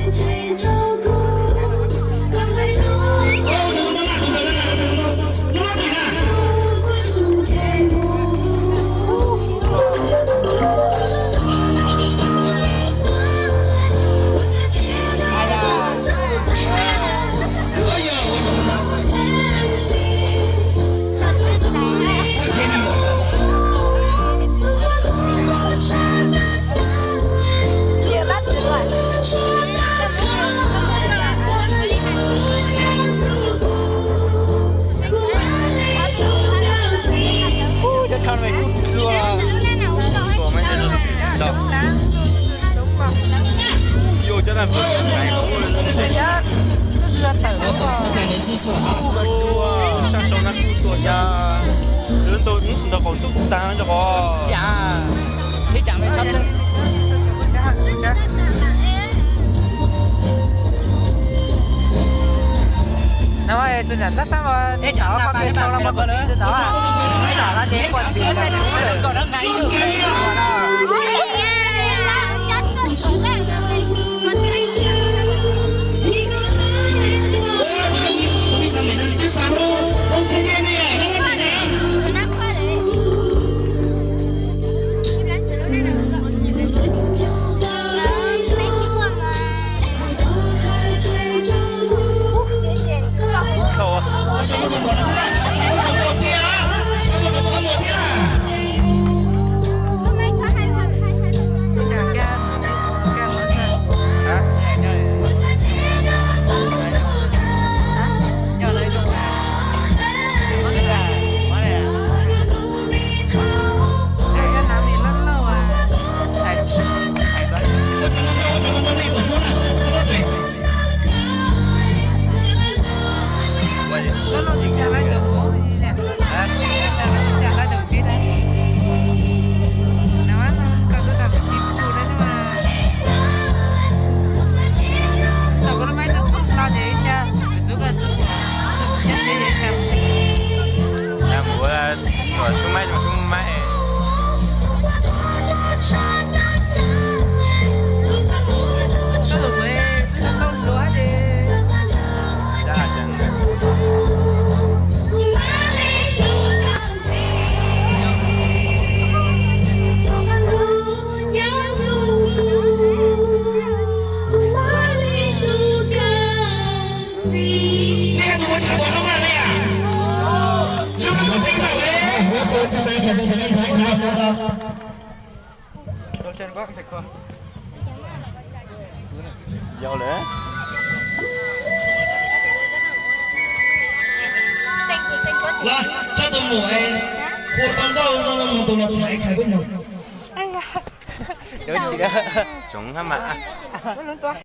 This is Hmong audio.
Cov tsho no kuj dua, tuaj me, yus cov na, kuj dua, sab sau na kuj dua, lub ntaus qaum ntuj kuj tag no. Mus ua sub maib, sub maib. Yog lawm. Los, tsob tus muam, hu tau nkauj zoo mus tus los txhais khais kub nug. Tsoom hab mas.